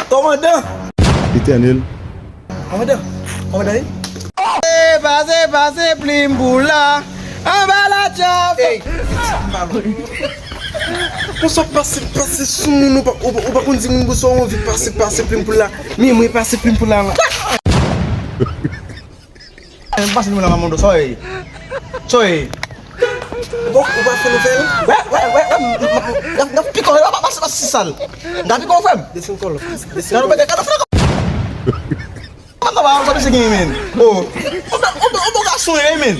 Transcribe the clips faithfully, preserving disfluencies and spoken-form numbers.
Kòmandan! Etènèl. Kòmandan! Kòmandan, wi. Pase, pase, pase, plim pou la. Anba la tchòp! Ey! Konsa pase, pase sou moun, ou pa, ou, ou pa konn di moun konsa, ou anvi pase, pase, plim pou la. Men mwen pase, plim pou la, la. M pase nou nan manman do, sa w ye? Sa w ye? Bon, ou pa fè nouvèl? Wè, wè, wè, wè, m, m, m, m, m ap pike w, m ap pase, pase sal. M ap pike w, frè m. Desann kòlòf. Desann kòlòf. Kòman sa misye gen, men? Oh, on bon gason, ye, men.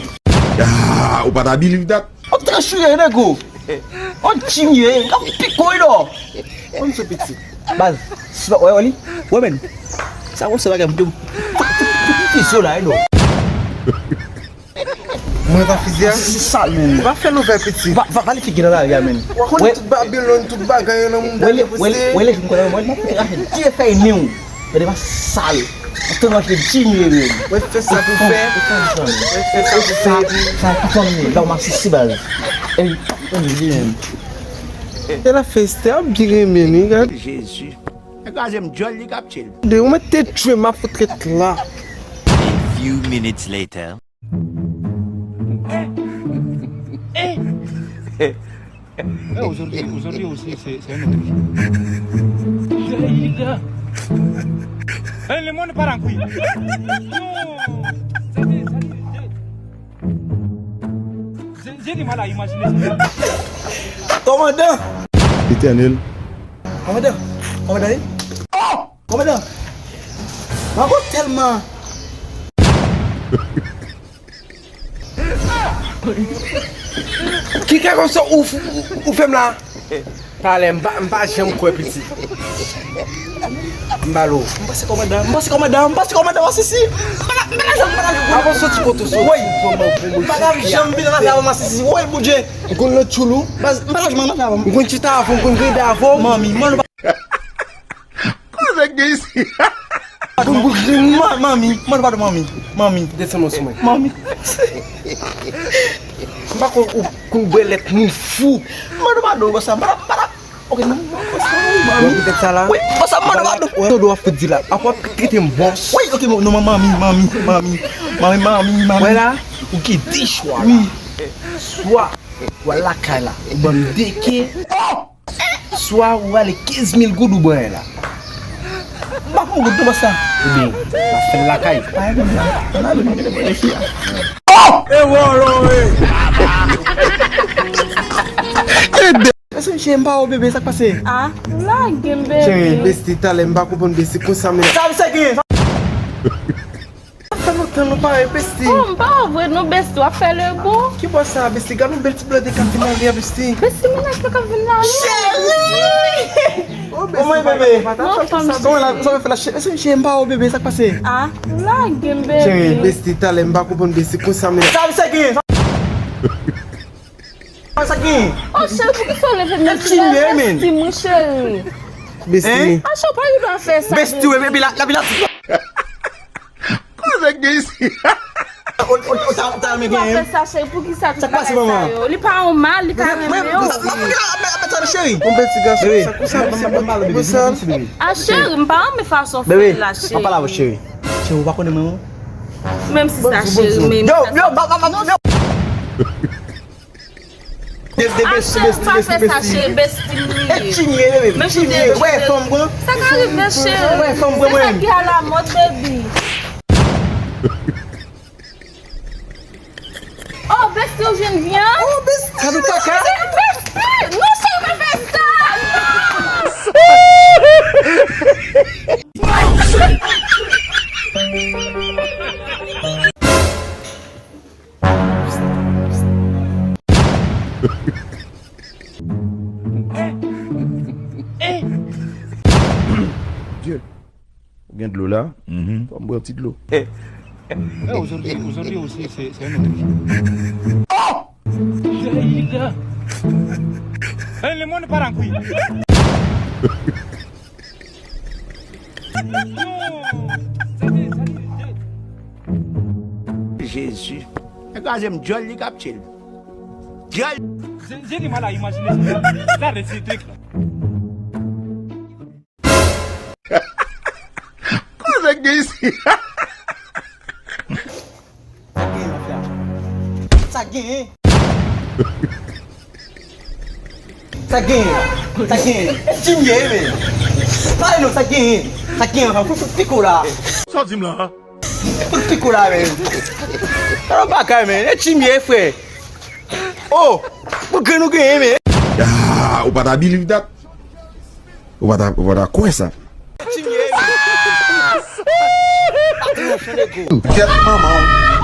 Ah, ou pa ta believe that? On tranchire, nego. On chimye, ka pikoy do. On sou piti. Baz, si pa wè, wè li. Wè, men. Sa wè se bagay m. Fizyo la, eno. Mwen pa fizye a? Se sa, men. Ou pa fè nouvèl piti. Va, va, va li figi nan lari a, men. Ou konnen tout Babilòn, tout bagay yo nan moun. Wè li, wè li, wè li, wè li, wè li, wè li, wè li, Gade pa sal. Ou te manje di milyon. Mwen fè sa pou fè. Mwen fè sa pou fè. Sa, sa ki fanm li, la w masisi baz. Ey, fanm li, men. E la fè Esther ap byen renmen li, gad. Jezi. E kraze m djòl li k ap tchil. De ou mèt te tchwe m ap fout ret la. A few minutes later. Eh, aujourd'hui, aujourd'hui aussi, c'est, c'est un autre jour. Aida. Eh, le monde part en couille. Non. C'est, c'est, c'est, j'ai, j'ai du mal à imaginer ça. Kòmandan! Etènèl. Kòmandan! Kòmandan, wi. Oh! Kòmandan, m ap tèlman. Ki kè konsa ou, ou, ou fè m la? Talè, m pa, m pa janm kwè piti. M ba l ou. M pase kòmandan, m pase kòmandan, m pase kòmandan, masisi. M pa ka, m pa ka janm, m pa ka janm. Avan soti kote w soti. Woy. M pa ka janm vin nan afè masisi. Woy, Bondye. M konn lòt tchoul ou. Baz, m pa ka janm nan afè. M konn chita avè w, m konn grede avè w. Manmi, manmi. Koze k gen isi? Manmi, manmi, manmi, pardon, manmi, manmi. Desann mwen sou mwen. Manmi. M pa konn ou konn bwè lèt moun fou. Manmi, pardon, konsa, madam, madam. Ok, non, non, konsa, manmi. Wè, poutèt sa la. Wi, konsa, madam, pardon. Wè, tande w ap di la. Apa w ap trete m bòs. Wi, ok, non, non, manmi, manmi, manmi. Manmi, manmi, manmi. Wè la, ou gen de chwa la. Wi. Swa ou al lakay la, ou ban m de ke. Swa ou rale kenz mil goud ou ban la. M pa pran goud non, bòs la. Ebyen, n ap fè l lakay. Oh! E wòlò, e! Mèsi, mesye, m pa wè w, bebe, sa k pase? Ah, lage m, bebe. Cheri, besti, talè, m pa konprann besti, konsa, men. Sa, misye gen? Sa fè lontan nou pa wè, besti. Oh, m pa wè vre non, besti, w ap fè le bon. Ki bò sa, besti? Gad yon bèl ti blonde k ap vin ale a, besti. Besti, mennaj mwen k ap vin la, non. Cheri! Oh, besti, bebe. Non, fanm. Sa w la, sa w fè la, cheri, cheri, m pa wè w, bebe, sa k pase? Ah, lage m, bebe. Cheri, besti, talè, m pa konprann besti, konsa, men. Sa misye gen? Sa k gen? Oh, cheri, poukisa w leve m nan ti men, besti, mon cheri? Besti. Ah, cheri, w pa gen dwa fè sa, besti, bebe. Epi la, epi la. Koze k gen isi? O, o, o, ta, ta renmen genyen. Fè sa, cheri, poukisa tout bagay sa yo? Li pa yon mal, li ka renmen w. Cheri. Yon bèl ti gason, sa, konsa, bebe, bebe. Ah, cheri, m pa renmen fason w fè la, cheri. Bebe, pa pale avè w, cheri. Cheri, ou pa konnen mwen, non? Menm si sa, cheri, men. Yo, yo, ba, ba, ba, yo. De, de, besti, besti, besti, besti. E chimye, bebe, chimye. Wè, fanm, bro. Sa ka rive, cheri. Wè, fanm, bro, mwen. Se sa ki alamòd, baby. Oh, besti, ou jwenn vyann? Oh, besti, sa nou pa ka? Besti, non, cheri, pa fè sa. Dye, ou gen dlo la? Mhm. Fò m bwè yon ti dlo. Eh, aujourd'hui, aujourd'hui aussi, c'est, c'est un autre jour. Oh! Aida! Eh, le monde part en couille. Non! Jezi. E kraze m djòl li k ap tchil. Djòl. J'ai, j'ai du mal à imaginer ça. Gade ti trik la. Sa genyen, mafya. Sa genyen. Sa genyen. Sa genyen. E Jimmy ye, men. Pale non, sa genyen. Sa genyen, anfan, fout, fout piko la. Sa w di m la? Fout piko la, men. Sa yon bagay, men. E Jimmy ye, frè. Oh, pou grenn ou genyen, men. Ah, ou pa ta believe that? Ou pa ta, ou pa ta kwè sa? Jimmy ye, men. Patron, chan de gwo. Kèt manman w.